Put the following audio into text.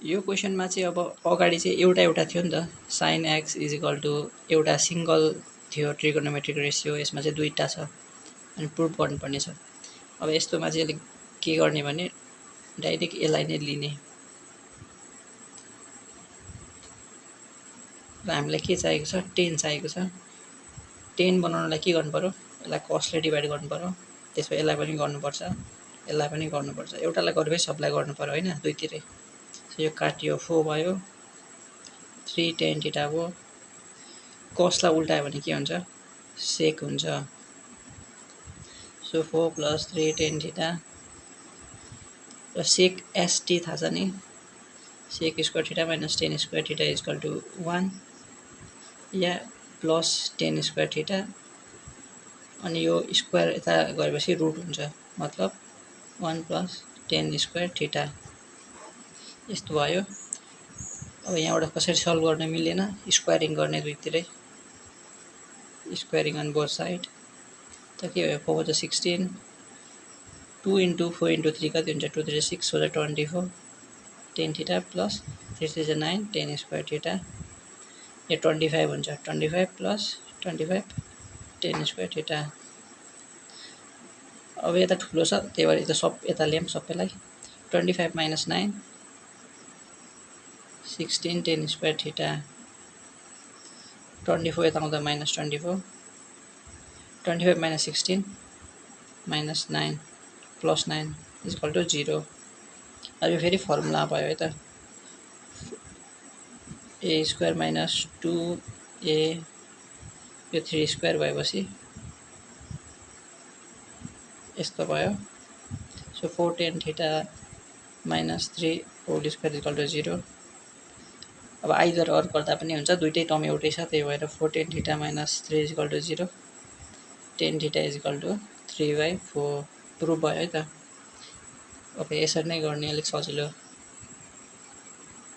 यो क्वेसनमा चाहिँ अब अगाडि चाहिँ एउटा थियो नि त, sine x is equal to एउटा सिङ्गल थियो ट्रिगोनोमेट्रिक रेसियो, यसमा चाहिँ दुईवटा छ अनि प्रुभ गर्नुपर्ने छ। अब यस्तोमा चाहिँ अलिक के गर्ने भने डाइरेक्ट यसलाई नै लिने। र हामीलाई के चाहिएको छ, 10 चाहिएको छ। 10 बनाउनलाई के गर्नु पर्यो, यसलाई कसले डिभाइड गर्नु पर्यो, त्यसपछि यसलाई पनि गर्नुपर्छ, यसलाई पनि गर्नुपर्छ। एउटालाई गरेपछि सबलाई गर्नु पर्यो होइन, दुईतिरै। यो काटियो, 4 भयो, 3 tan थीटा भयो। कसलाई उल्टायो भने के हुन्छ, सेक हुन्छ। सो 4 + 3 tan थीटा र सेक एसटी थाहा छ नि, sec square theta minus tan square theta is equal to 1 या प्लस tan स्क्वायर थीटा, अनि यो स्क्वायर यता गएपछि रुट हुन्छ, मतलब 1 + tan स्क्वायर थीटा। यस्तो भयो। अब यहाँबाट कसरी सल्भ गर्न मिलेन, स्क्वायरिङ गर्ने दुईतिरै, स्क्वायरिङ अन बोथ साइड। त के भयो, 4 × 16, 2 × 4 × 3 कति हुन्छ, 2 × 6 = 24 tan theta plus 3 × 9 tan square theta. यो 25 हुन्छ, 25 + 25 tan स्क्वायर थीटा। अब यता ठुलो छ त्यही भएर यता यता ल्याऊँ सबैलाई। 25 - 9 16 tan स्क्वायर थीटा। 24 यता आउँदा -24, 25 - 16 -9 + 9 = 0। अब यो फेरि फर्मुला भयो है त, a² - 2a, यो 3 स्क्वायर भएपछि यस्तो भयो। So 4 tan theta - 3 whole square = 0। अब आइदर अर गर्दा पनि हुन्छ, दुइटै टर्म एउटै छ, त्यही भएर 4 tan theta - 3 = 0, tan theta = 3/4। Prove भयो है त। अब यसरी नै गर्ने, अलिक सजिलो।